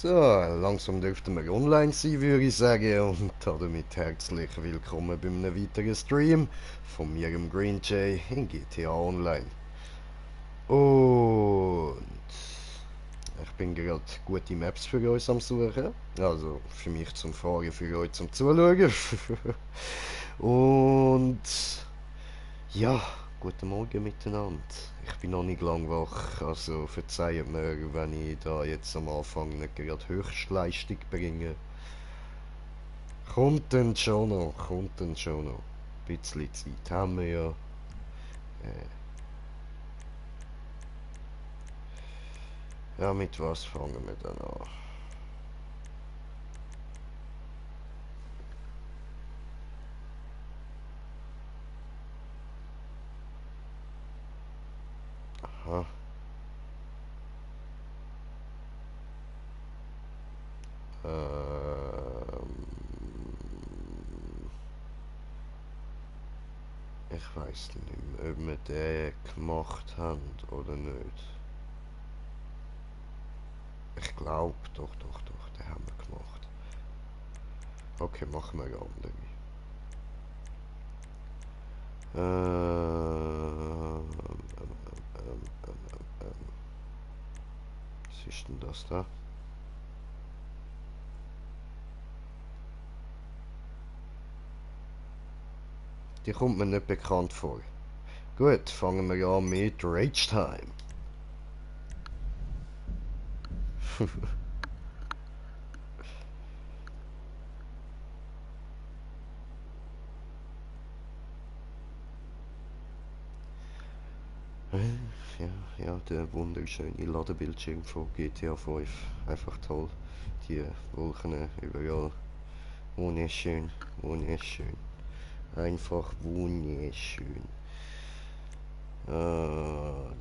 So, langsam dürften wir online sein, würde ich sagen. Und damit herzlich willkommen bei einem weiteren Stream von mir, dem Green Jay, in GTA Online. Und ich bin gerade gute Maps für uns am Suchen. Also für mich zum Fahren, für euch zum Zuschauen. Und ja, guten Morgen miteinander. Ich bin noch nicht lang wach, also verzeiht mir, wenn ich da jetzt am Anfang nicht gerade Höchstleistung bringe. Kommt dann schon noch, kommt dann schon noch. Ein bisschen Zeit haben wir ja. Ja, mit was fangen wir dann an? Aha. Ähm, ich weiß nicht mehr, ob wir den gemacht haben oder nicht. Ich glaube, doch, den haben wir gemacht. Okay, machen wir eine andere. Was ist denn das da? Die kommt mir nicht bekannt vor. Gut, fangen wir an mit Rage Time. Ja, der wunderschöne Ladebildschirm von GTA 5. Einfach toll. Die Wolken überall. Wunderschön, wunderschön. Einfach wunderschön. Da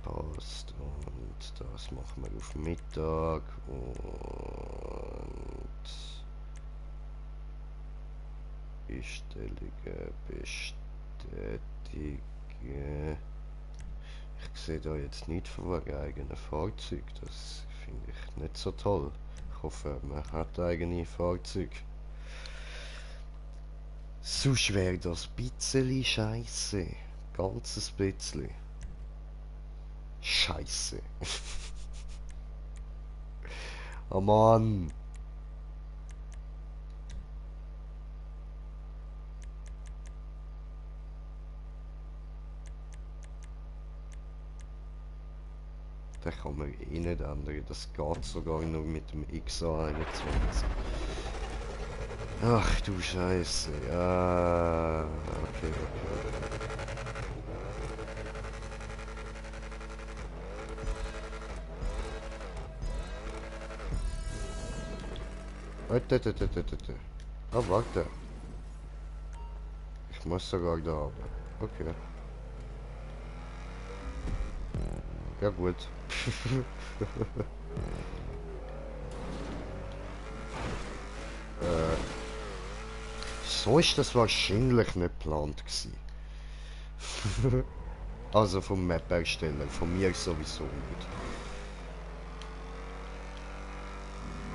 passt. Und das machen wir auf Mittag. Und Bestellungen bestätigen. Ich sehe da jetzt nicht von einem eigenen Fahrzeug. Das finde ich nicht so toll. Ich hoffe, man hat eigene Fahrzeuge. Sonst wäre das ein bisschen scheiße. Ganzes bisschen. Scheiße. Oh Mann. Den kann man eh nicht ändern. Das geht sogar nur mit dem XA21. Ach du Scheiße. Ja, okay. Warte. Ah, warte. Ich muss sogar da haben. Okay. Ja gut. So ist das wahrscheinlich nicht geplant gewesen. Also vom Map-Ersteller, von mir sowieso nicht.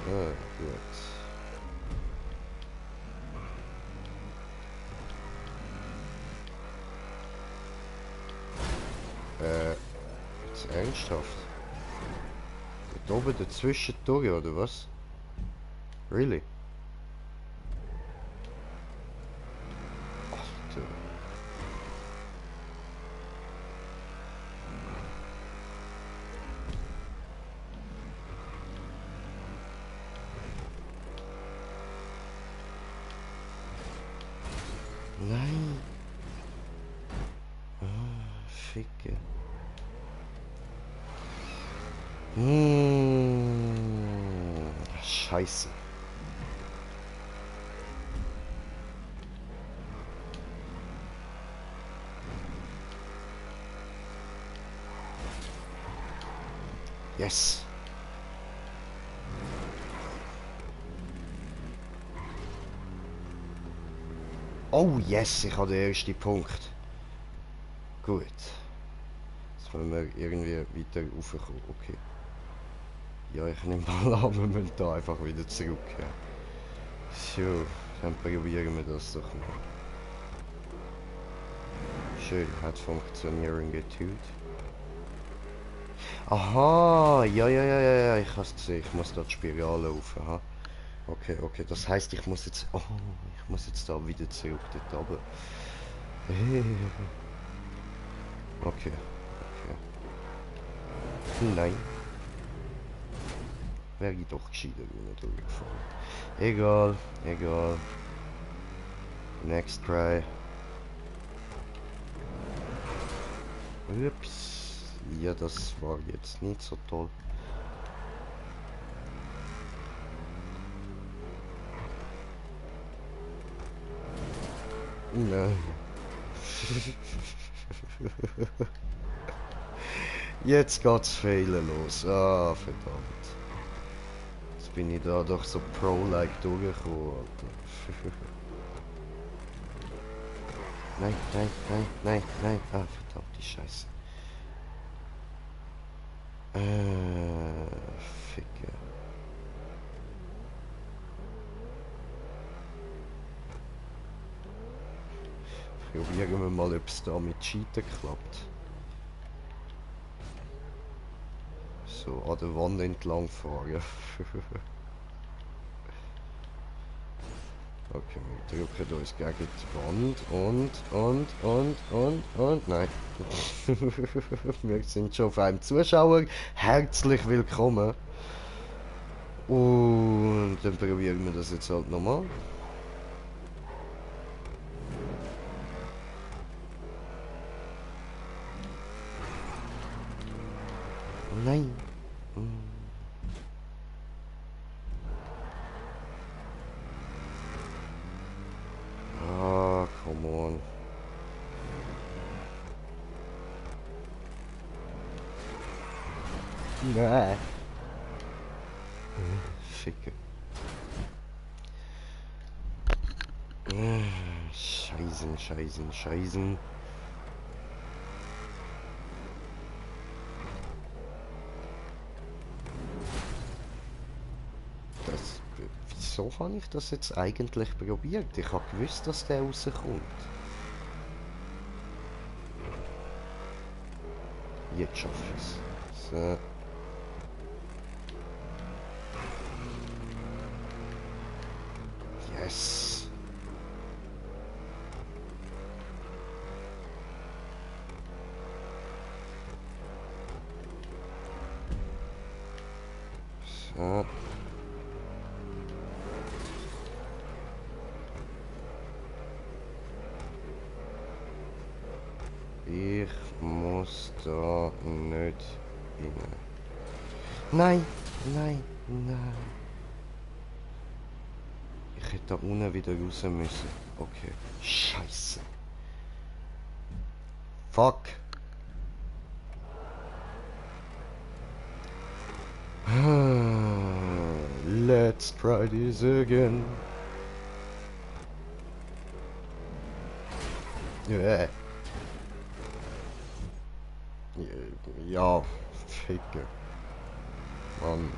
Ah, gut. Jetzt ernsthaft? Da oben dazwischen durch, oder was? Really? Alter. Nein. Ah, Ficke. Scheiße. Yes. Oh yes, ich habe den ersten Punkt. Gut. Jetzt wollen wir irgendwie weiter raufkommen. Okay. Ja, ich nehme mal an, wir müssen da einfach wieder zurück. Ja. So, dann probieren wir das doch mal. Schön, hat funktionieren getut. Aha, ja, ich hab's gesehen, ich muss da die Spirale rauf, aha. Okay, okay, das heißt, ich muss jetzt, ich muss jetzt da wieder zurück, dort oben. Okay, okay. Nein. Wäre ich doch gescheiter, wenn ich durchgefahren. Egal, egal. Next try. Ups. Ja, das war jetzt nicht so toll. Nein. Jetzt geht's fehlen los. Ah, verdammt. Jetzt bin ich da doch so pro-like durchgekommen, Alter. Nein, nein, nein, nein, nein. Ah, verdammte Scheiße. Ficke. Probieren wir mal, ob es da mit Cheaten klappt. So, an der Wand entlang fahren. Okay, wir drücken uns gegen die Wand und nein. Wir sind schon auf einem Zuschauer. Herzlich willkommen. Und dann probieren wir das jetzt halt nochmal. Nein. Ah, come on. Nein. Ficke. Scheißen. Wieso habe ich das jetzt eigentlich probiert? Ich habe gewusst, dass der rauskommt. Jetzt schaffe ich es. So. Yes. So. Ich muss da nicht hin. Nein. Ich hätte da unten wieder raus müssen. Okay. Scheiße. Fuck. Let's try this again. Yeah. Ja, ficke. Mann.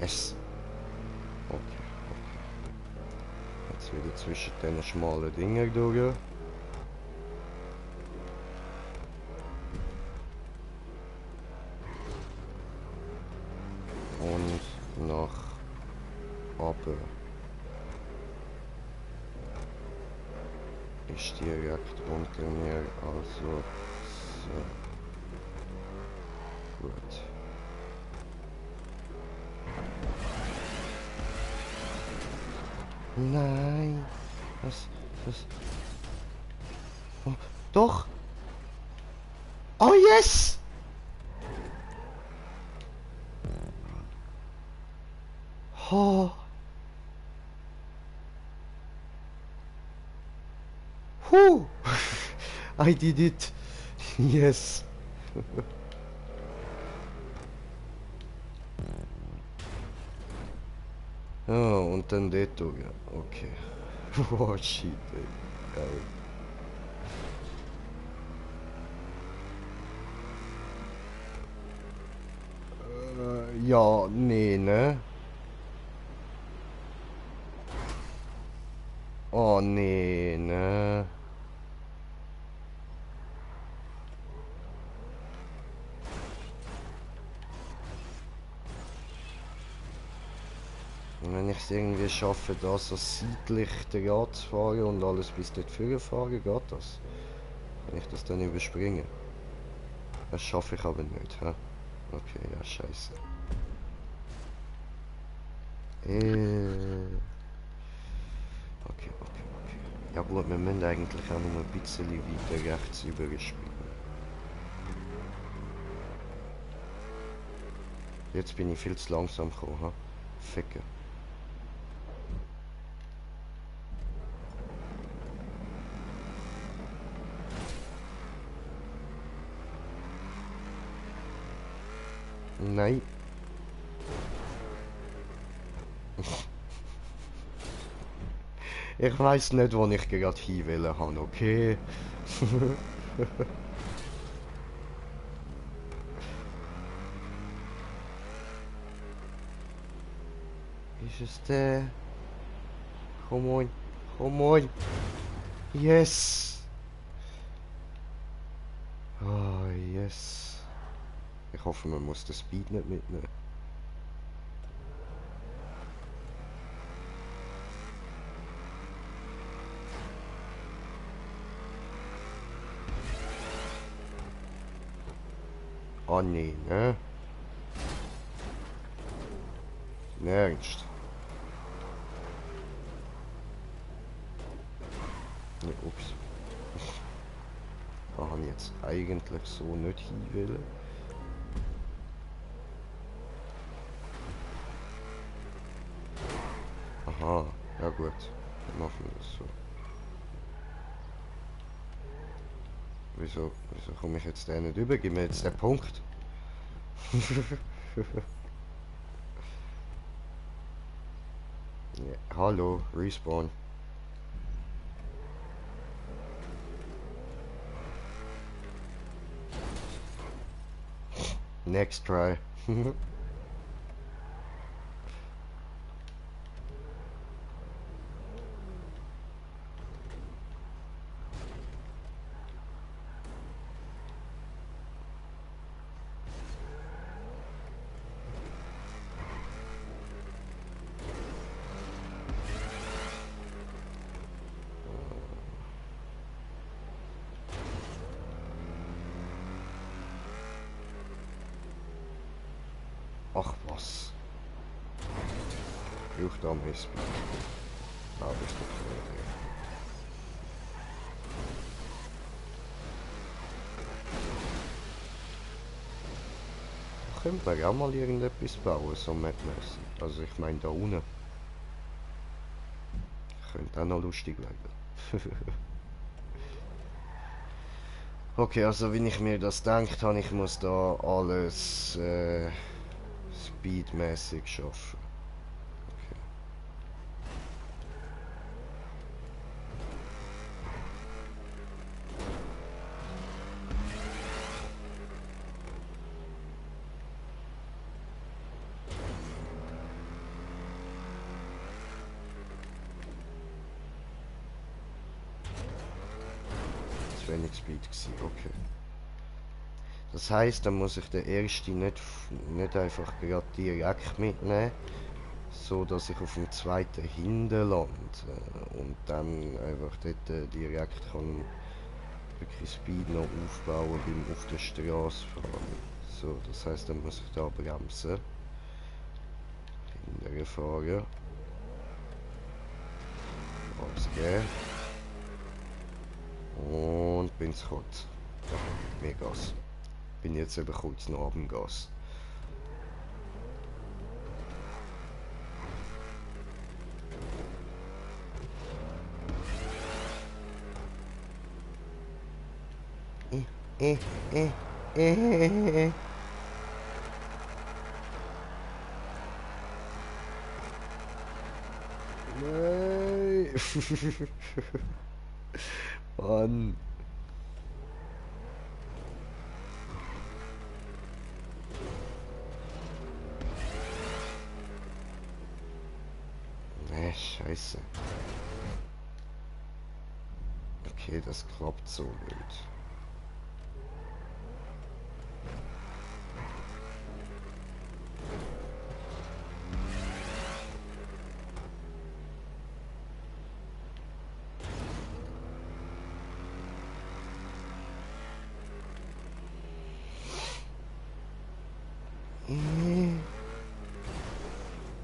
Yes. Okay. Jetzt wieder zwischen den schmalen Dingen durch. Und nach oben. Ist direkt unter mir, also so. Gut. Nein. Was? Oh, doch. Oh yes! Oh. Whew. I did it. Yes. Oh, und dann dort durch. Okay. Oh shit, ey. Geil. Ja, nee, ne? Oh nee, ne? Und wenn ich es irgendwie schaffe, da so seitlich den Rad zu fahren und alles bis dort fahren, geht das. Kann ich das dann überspringen? Das schaffe ich aber nicht, hä? Okay, ja, scheiße. Okay, okay, okay. Ja gut, wir müssen eigentlich auch noch ein bisschen weiter rechts überspringen. Jetzt bin ich viel zu langsam gekommen, ha? Ficken. Nein. Ich weiß nicht, wo ich gerade hin will, haben, okay? Ist es der? Come on. Come on. Yes. Ah, yes. Ich hoffe, man muss den Speed nicht mitnehmen. Ah, nee, ne? Ernst. Ne, ups. Da habe ich jetzt eigentlich so nicht hin wollen. Aha, ja gut. Dann machen wir das so. Wieso komme ich jetzt da nicht über? Gib mir jetzt den Punkt. Ja, hallo, Respawn. Next try. Ach was. Braucht da mehr Speed. Ah, das ist doch nicht. Da könnte man auch mal irgendetwas bauen, so mapmäßig. Also ich meine da unten. Könnte auch noch lustig werden. Okay, also wenn ich mir das denkt habe, ich muss da alles speedmäßig schaffen. Okay. Zu wenig Speed gewesen, okay. Das heißt, dann muss ich den ersten nicht einfach gerade direkt mitnehmen, so dass ich auf dem zweiten hinten lande und dann einfach dort direkt kann wirklich Speed noch aufbauen beim auf der Straße fahren. So, das heißt, dann muss ich da bremsen, hinterher fahren, abgeben und bin zu kurz. Mehr Gas. Bin jetzt eben kurz noch ab dem Gas. Äh, äh, äh. Nein. Mann. Ne, scheiße. Okay, das klappt so gut.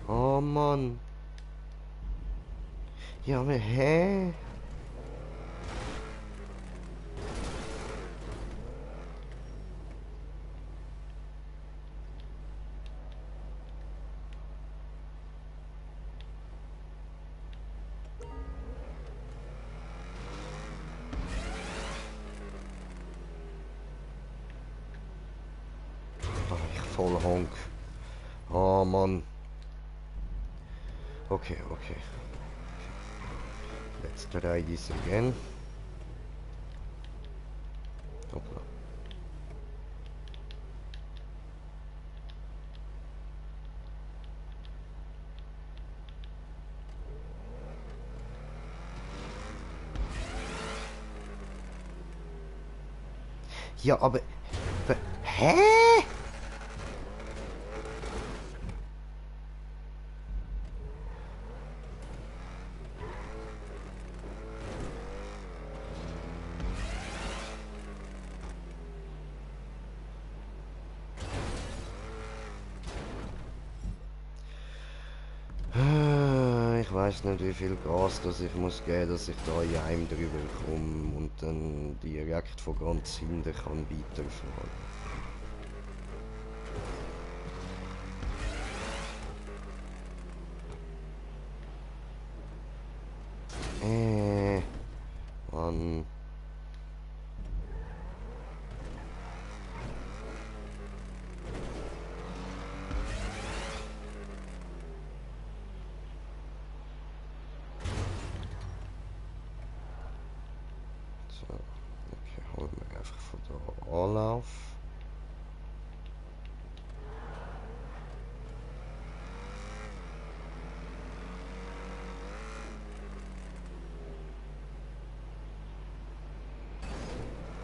Oh Mann. Ja, aber hä? Ah, ich voll Honk. Oh Mann. Okay, okay. Let's try this again. Hoppla. Ja, aber... Hä? Ich weiß nicht, wie viel Gas das ich muss geben, dass ich da in einem drüber komme und dann direkt von ganz hinten kann weiterfahren. Mann. So, okay, holen wir einfach von da Anlauf.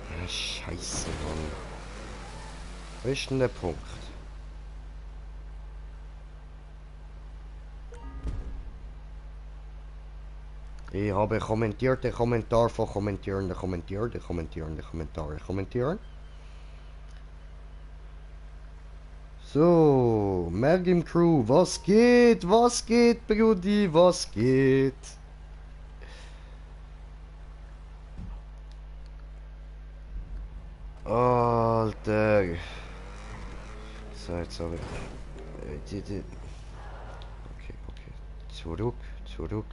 Ah, Scheiße, Mann. Wo ist denn der Punkt? Ich habe kommentiert, den Kommentar von kommentierenden Kommentare kommentieren. So, Mergim Crew, was geht? Was geht, Brudi? Was geht? Alter. So, jetzt habe ich... Okay, okay. Zurück, zurück.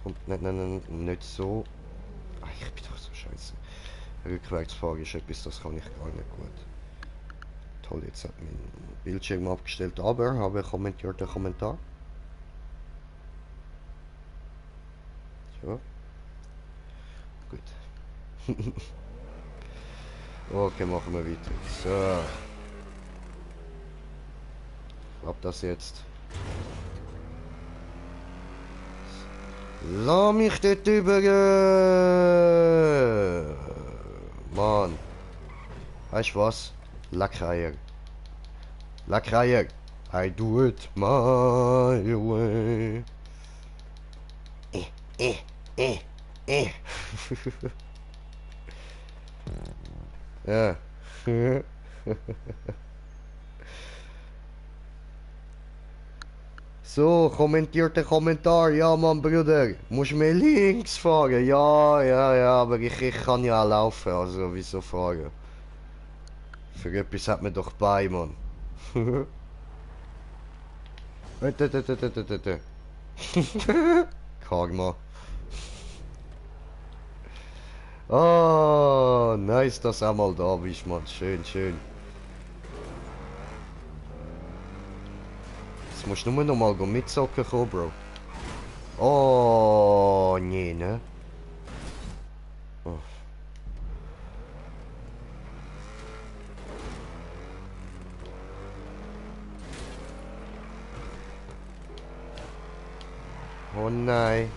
Und nein, nicht so. Ach, ich bin doch so scheiße. Rückwärtsfahren ist etwas, das kann ich gar nicht gut. Toll, jetzt hat mein Bildschirm abgestellt, aber habe kommentiert den Kommentar. So. Gut. Okay, machen wir weiter. So. Klappt das jetzt? Lass mich dort über. Mann. Weißt du was? Lackreier. Lackreier. I do it my way. Eh, eh, eh. Ja. So, kommentiert den Kommentar. Ja, Mann, Bruder. Muss mehr links fahren. Ja, aber ich kann ja auch laufen. Also, wieso fahren? Für etwas hat man doch bei, Mann. Karma. Oh, nice, dass du auch mal da bist, Mann. Schön, schön. Jetzt musst du nur noch mal mitzocken kommen, Bro. Oh, nee, ne? Oh, oh nein.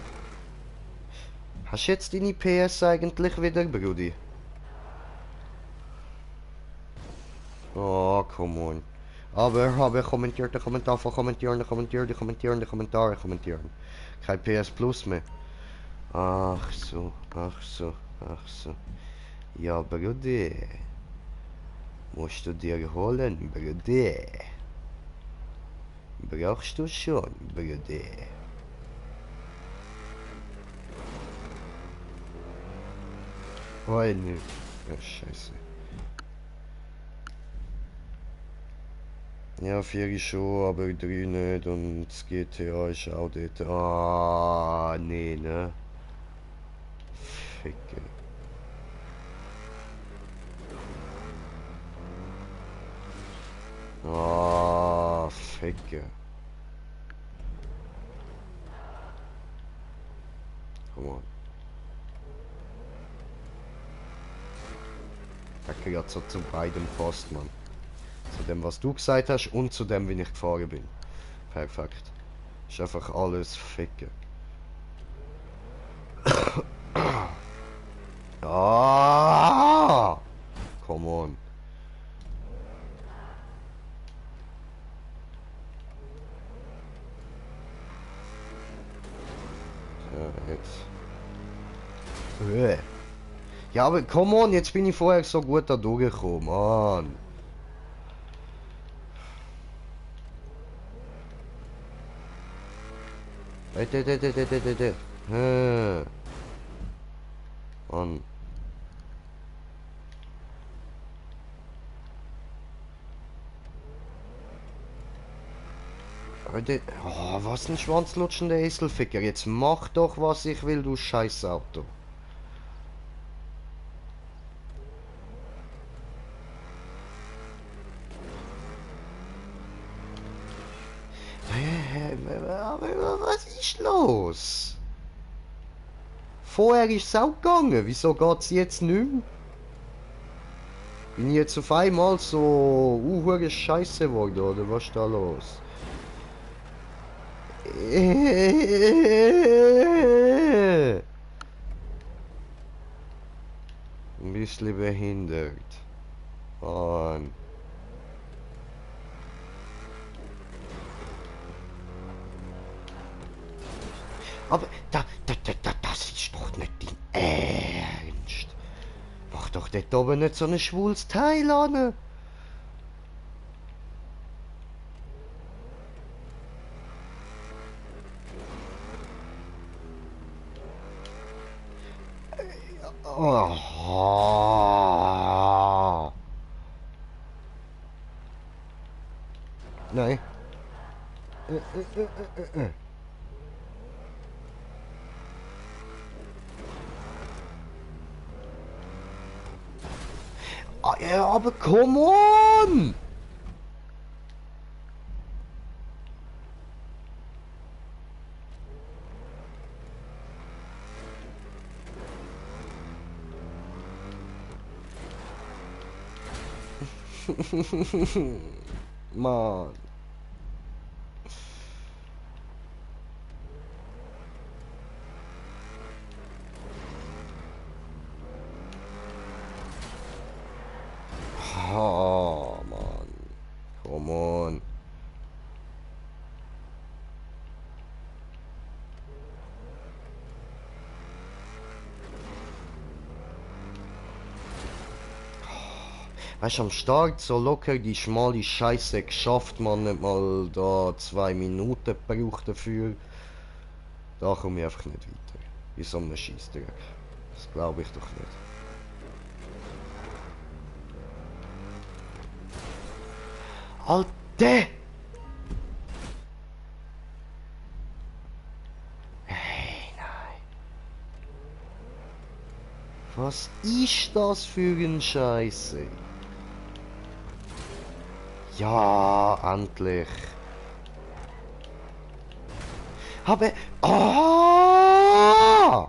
Hast du jetzt deine PS eigentlich wieder, Brudi? Oh, come on. Aber kommentiert den Kommentar von kommentieren. Kein PS Plus mehr. Ach so, ach so, ach so. Ja, Brudi. Musst du dir holen, Brudi. Brauchst du schon, Brudi. Oh, ne. Ja, scheiße. Ja, 4 ist schon, aber 3 nicht und das GTA ist auch dort. Ah, nee, ne? Ficke. Ah, Ficke. Come on. Ficke hat so zu beidem passt, Mann. Zu dem, was du gesagt hast und zu dem, wie ich gefahren bin. Perfekt. Ist einfach alles Ficke. Ah! Come on. Ja, jetzt. Ja, aber come on, jetzt bin ich vorher so gut da durchgekommen, Mann. Mann. Oh, was ein schwanzlutschender Eselficker. Jetzt mach doch, was ich will, du scheiß Auto. Aber was ist los? Vorher ist es auch gegangen. Wieso geht's jetzt nicht mehr? Bin ich jetzt auf einmal so scheiße geworden, oder was ist da los? Ein bisschen behindert. Mann. Aber das ist doch nicht dein Ernst. Mach doch dort oben nicht so ein schwules Teil an. Oh. Nein. Ah, ja, aber come on! Mann. Oh, Mann. Come on. Weißt du, am Start so locker die schmale Scheiße geschafft, man nicht mal da 2 Minuten braucht dafür. Da komme ich einfach nicht weiter. In so einem Scheissdreck. Das glaube ich doch nicht. Alter! Hey, nein. Was ist das für ein Scheiße? Ja, endlich. Aber... Ah!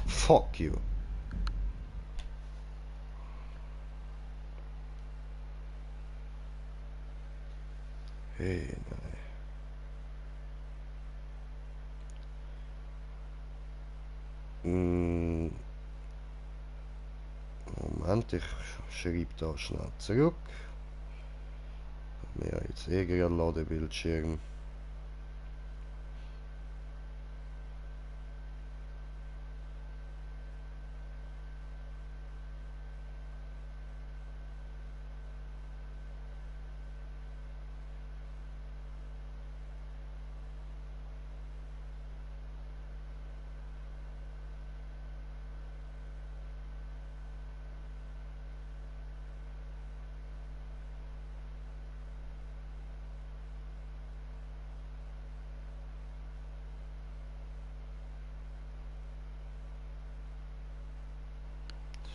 Fuck you. Hey, nein. Moment, ich schreibe da schnell zurück. Wir haben jetzt eh gerade Ladebildschirm.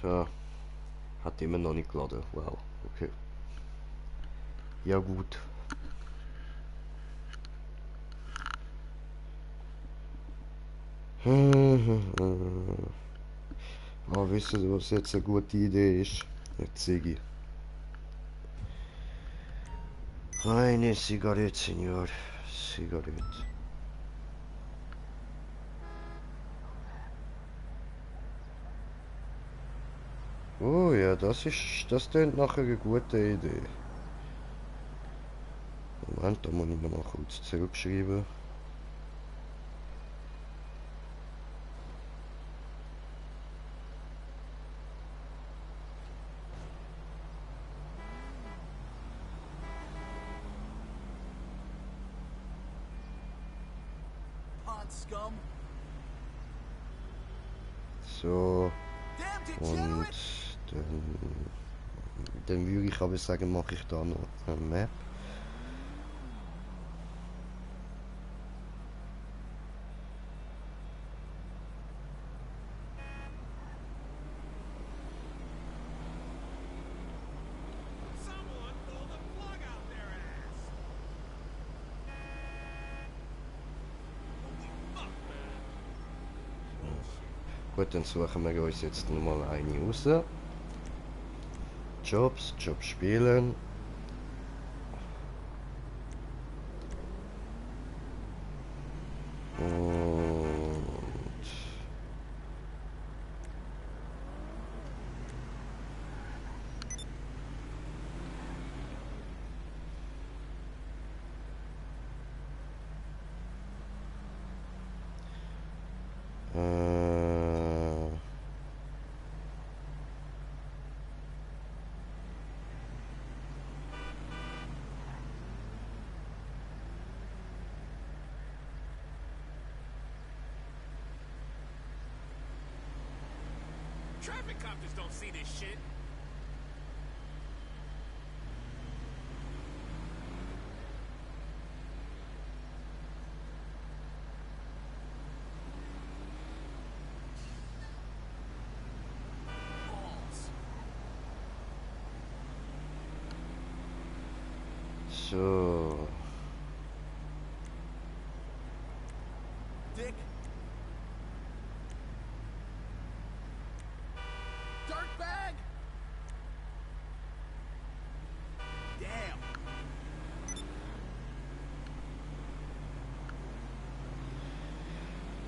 So, hat immer noch nicht geladen. Wow, okay. Ja gut. Ah, wisst ihr, was jetzt eine gute Idee ist? Eine Ziggy. Eine Zigarette, Signor. Zigarette. Oh ja, das klingt nach einer guten Idee. Moment, da muss ich noch mal kurz zurückschreiben. So, und dann würde ich aber sagen, mache ich da noch eine Map. Gut, dann suchen wir uns jetzt nochmal eine raus. Jobs spielen. Und... Traffic cops don't see this shit. So. Dick. Dirtbag. Damn.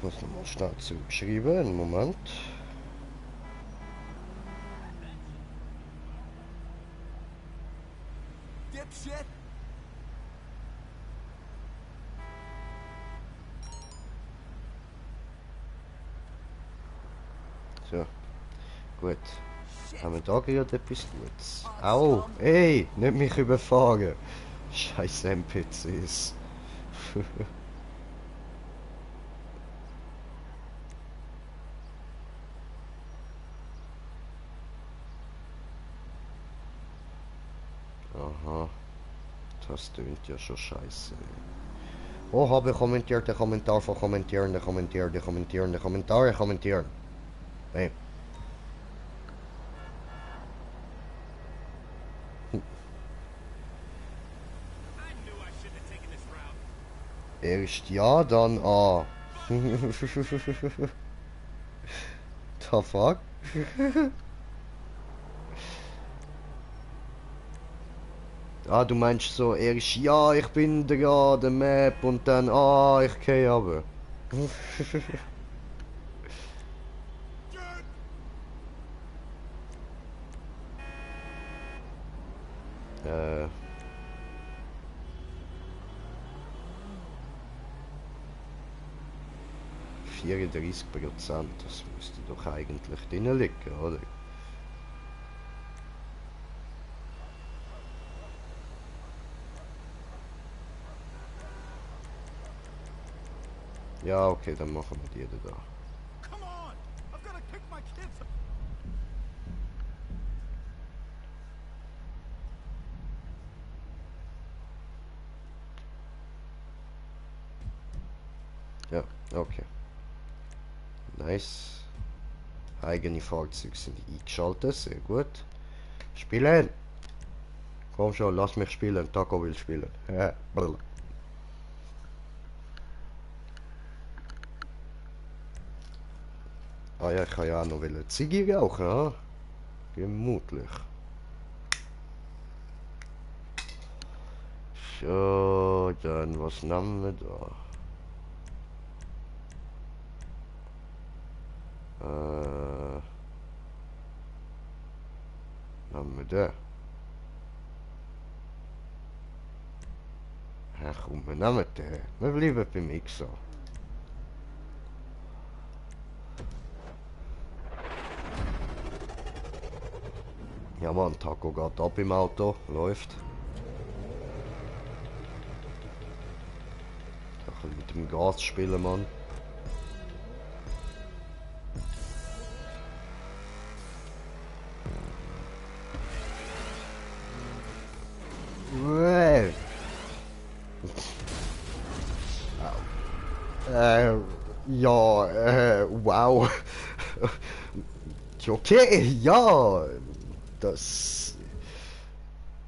Muss nochmal schnell zurückschreiben, einen Moment. Dipshit. So, gut. Haben wir da gerade etwas Gutes? Au, ey, nicht mich überfahren. Scheiß NPCs. Aha. Das tönt ja schon scheiße. Oh, habe kommentiert, der Kommentar von kommentieren, der kommentieren, der kommentieren, der Kommentare kommentieren. Hey. I knew I shouldn't have taken this route. Erst ja, dann A. The fuck? Ah, du meinst so, erst ja, ich bin da, der Map und dann ich gehe aber. äh. 34%, das müsste doch eigentlich drin liegen, oder? Ja, okay, dann machen wir die da. Come on! I've got to pick my kids up. Ja, okay. Nice. Eigene Fahrzeuge sind eingeschaltet, sehr gut. Spielen! Komm schon, lass mich spielen, Taco will spielen. Ja, blablabla. Ah ja, ich kann ja auch noch Ziege rauchen, ha? Gemütlich. So, dann was nehmen wir da? Nehmen wir den? Ja komm, wir nehmen den. Wir bleiben beim Mixer. Ja Mann, Taco geht ab im Auto, läuft. Ein bisschen mit dem Gas spielen, Mann. Ja, wow. Okay, ja. Das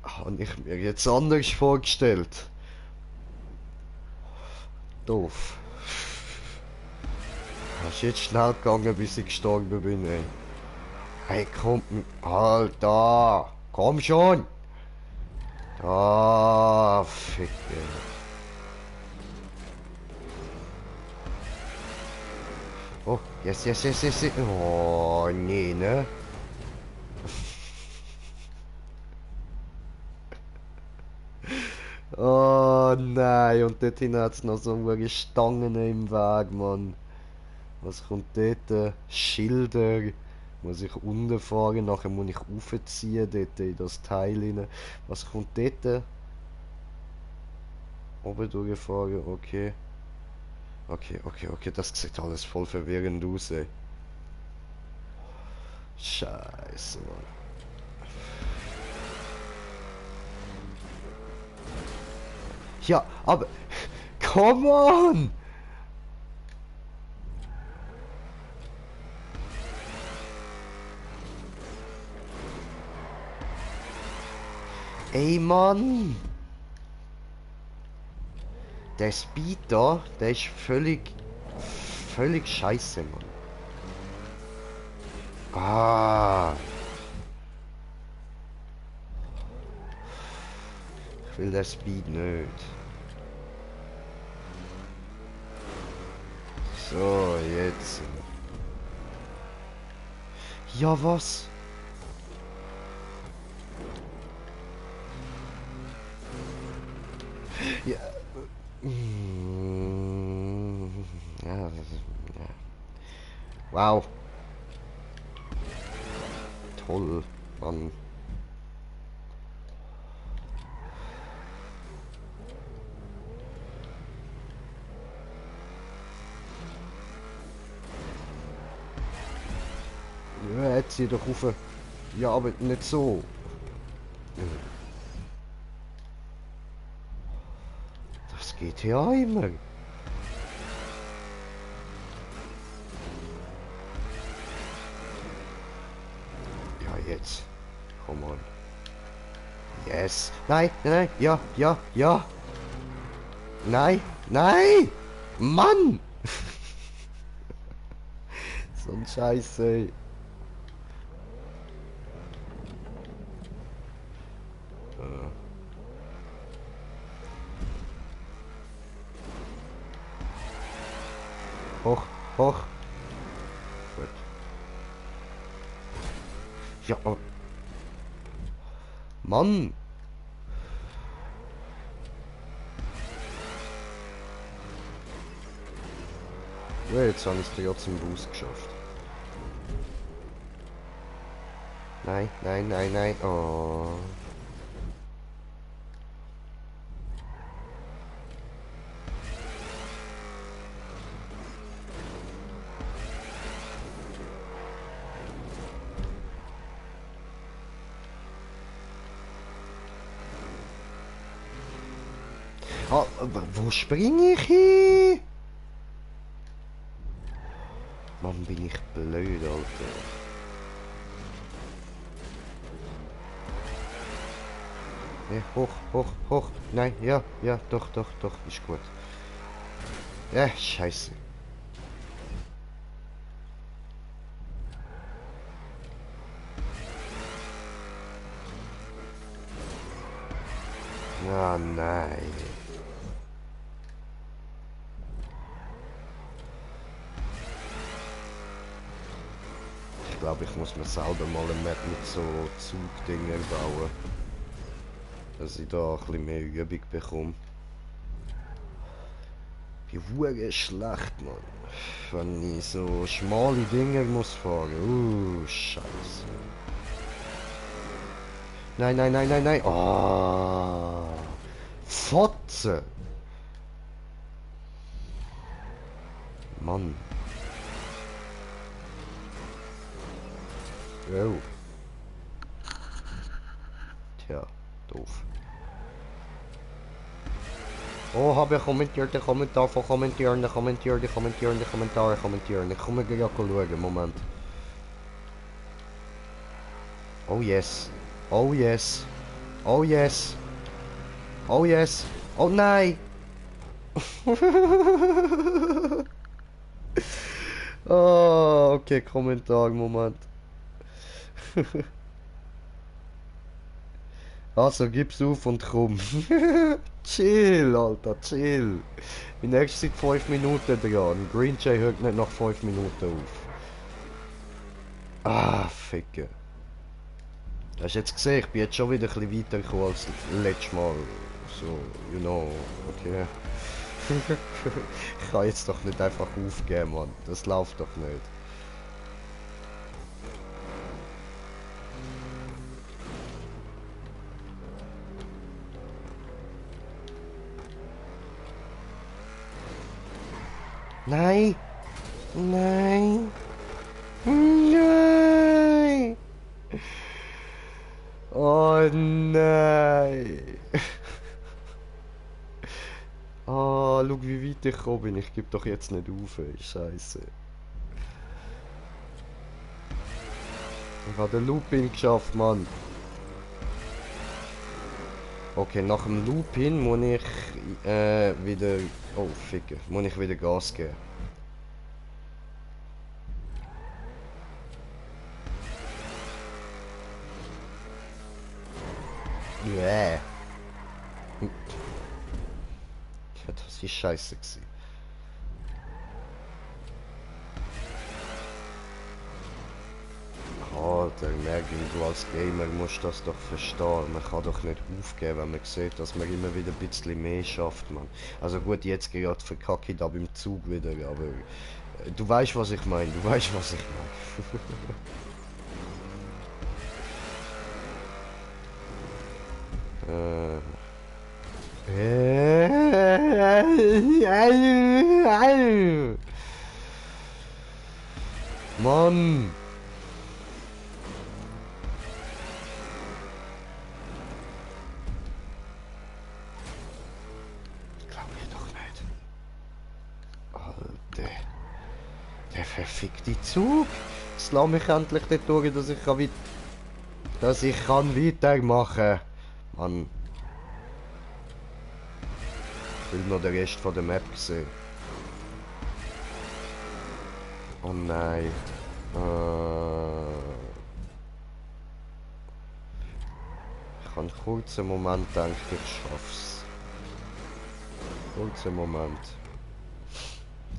habe ich mir jetzt anders vorgestellt. Doof. Das ist jetzt schnell gegangen, bis ich gestorben bin, ey. Hey, komm, halt da. Komm schon. Ah, fick, ey. Oh, yes, yes, yes, yes, yes. Oh, nee, ne? Oh nein, und dort hinten hat es noch so eine Stangen im Weg, Mann. Was kommt dort? Schilder. Muss ich unten fahren, nachher muss ich raufziehen, dort in das Teil rein. Was kommt dort? Oben durchfahren, okay. Okay, okay, okay, das sieht alles voll verwirrend aus, ey. Scheiße, Mann. Ja, aber... Come on! Ey, Mann! Der Speed da, der ist völlig scheiße, Mann. Ah. Ich will der Speed nicht. So, jetzt. Ja, was? Ja. Ja, ja. Wow. Toll, Mann. Ja, jetzt hier doch rauf. Ja, aber nicht so. das GTA immer. Ja, jetzt. Komm on. Yes. Nein, nein, ja, ja, ja. Nein, nein! Mann! So ein Scheiß, ey. Hoch, hoch. Gut. Ja, oh. Mann! Ja, jetzt habe ich es ja zum Bus geschafft. Nein, nein, nein, nein. Oh. Ah, wo springe ich hin? Mann, bin ich blöd, Alter. Ja, hoch, hoch, hoch. Nein, ja, ja, doch, doch, doch, ist gut. Ja, scheiße. Ah, nein. Ich glaube, ich muss mir selber mal eine Map mit so Zugdinger bauen. Dass ich da ein bisschen mehr Übung bekomme. Ich bin verdammt schlecht, Mann. Wenn ich so schmale Dinger muss fahren. Scheiße. Nein, nein, nein, nein, nein. Oh. Fotze. Mann. Oh. Tja, doof. Oh, habe ich kommentiert, den Kommentar von kommentieren. Ich komme gleich schauen, Moment. Oh yes. Oh yes. Oh yes. Oh yes. Oh nein. Oh, okay, Kommentar, Moment. Also, gib's auf und komm. Chill, Alter, chill. Die nächste sind 5 Minuten dran. Green Jay hört nicht nach 5 Minuten auf. Ah, Ficke. Hast du jetzt gesehen, ich bin jetzt schon wieder ein bisschen weitergekommen als letztes Mal. So, you know, okay. Ich kann jetzt doch nicht einfach aufgeben, Mann. Das läuft doch nicht. Nein! Nein! Nein! Oh nein! Ah, schau wie weit ich gekommen bin. Ich gebe doch jetzt nicht auf, ey. Scheiße. Ich habe den Looping geschafft, Mann. Okay, nach dem Looping muss ich wieder... Oh, Ficke. Muss ich wieder Gas geben. Yeah. Ja, das ist scheiße gewesen. Alter, Mergin, du als Gamer musst das doch verstehen. Man kann doch nicht aufgeben, wenn man sieht, dass man immer wieder ein bisschen mehr schafft, man. Also gut, jetzt gerade verkacke ich da beim Zug wieder, aber du weißt, was ich meine. Du weißt, was ich meine. Mann! Ich glaube nicht, Verfickte Zug! Jetzt lass mich endlich dort durch, dass ich kann weitermachen. Mann. Ich will noch den Rest von der Map sehen. Oh nein. Ich habe einen kurzen Moment gedacht, ich schaff's. Kurzer Moment.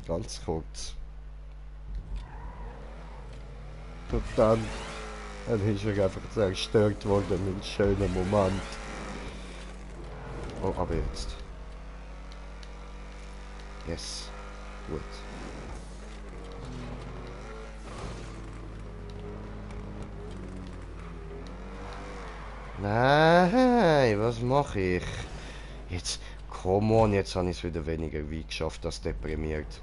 Ganz kurz. Und dann ist er einfach zerstört worden mit einem schönen Moment. Oh, aber jetzt. Yes. Gut. Nein, was mache ich? Jetzt, come on, jetzt habe ich es wieder weniger wie geschafft, das deprimiert.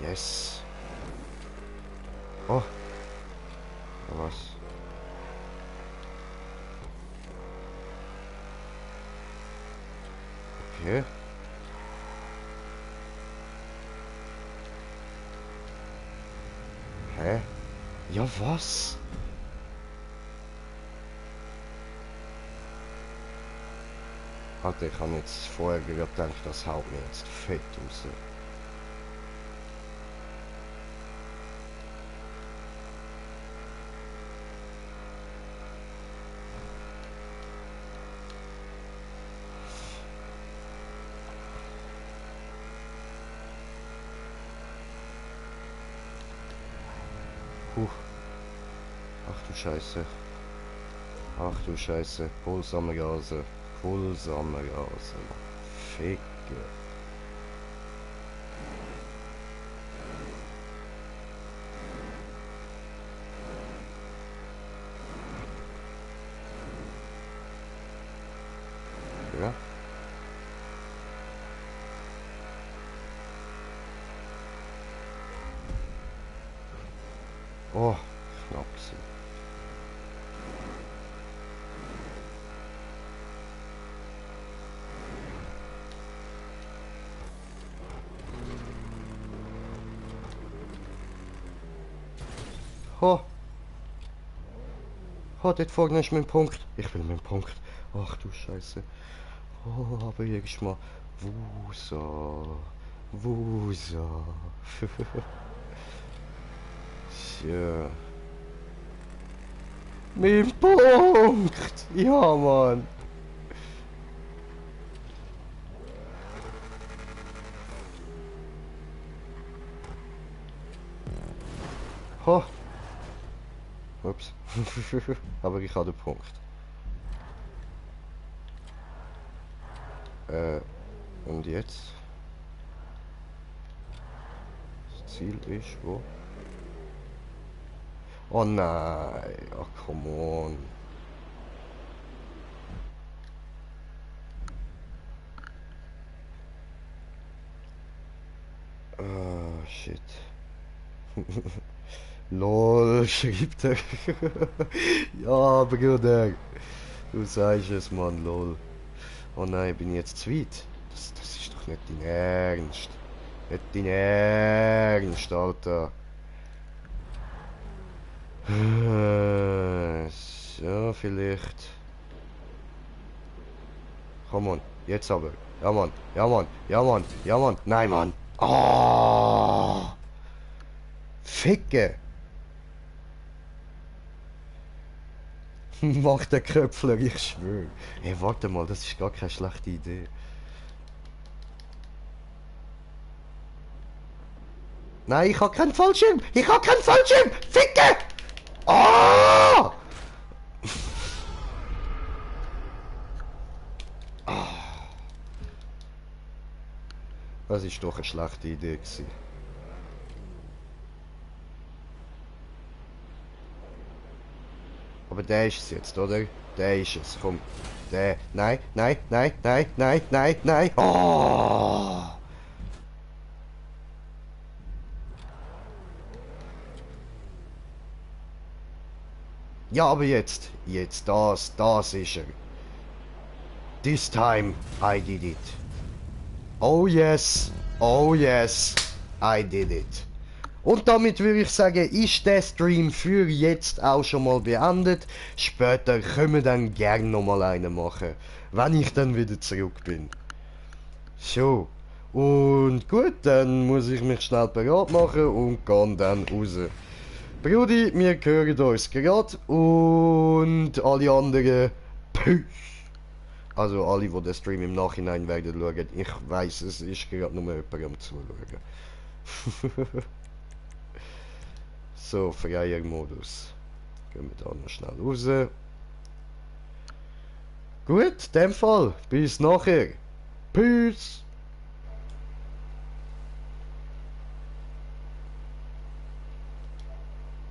Yes. Oh. Was? Okay. Hä? Ja, was? Alter, ich habe jetzt vorher gerade gedacht, das haut mir jetzt fett raus. Ach du Scheiße. Ach du Scheiße. Puls am Rasen. Puls am Rasen. Ficke. Ja. Oh, knapp gewesen. Ho! Ho, dort vorne ist mein Punkt. Ich will meinen Punkt. Ach du Scheiße. Oh, aber jedes Mal. Wusa. Wusa. Tja. Mein Punkt! Ja, Mann. Ho. Ups. Aber ich habe den Punkt. Und jetzt? Das Ziel ist wo? Oh nein. Ach, come on. Ah, shit. LOL, schreibt er. Ja, Bruder. Du sagst es, Mann, lol. Oh nein, bin ich jetzt zu weit? Das ist doch nicht dein Ernst. Nicht dein Ernst, Alter. So, vielleicht. Komm on, jetzt aber. Ja, Mann, ja, Mann, ja, Mann, ja, Mann. Nein, Mann. Oh! Ficke! Mach den Köpfler, ich schwöre. Hey, warte mal, das ist gar keine schlechte Idee. Nein, ich habe keinen Fallschirm! Ich habe keinen Fallschirm! Ficke! Oh! Das ist doch eine schlechte Idee gewesen. Aber Aber der ist es jetzt, oder? Der ist es. Komm. Der. Nein, nein, nein, nein, nein, nein, nein. Oh! Ja, aber jetzt. Jetzt, das ist er. This time I did it. Oh yes. Oh yes. I did it. Und damit würde ich sagen, ist der Stream für jetzt auch schon mal beendet. Später können wir dann gerne nochmal einen machen, wenn ich dann wieder zurück bin. So. Und gut, dann muss ich mich schnell bereit machen und gehe dann raus. Brudi, wir hören uns gerade und alle anderen, Peace. Also alle, die den Stream im Nachhinein werden schauen. Ich weiss, es ist gerade nur jemand am Zuschauen. So, freier Modus. Gehen wir da noch schnell raus. Gut, in dem Fall. Bis nachher. Peace.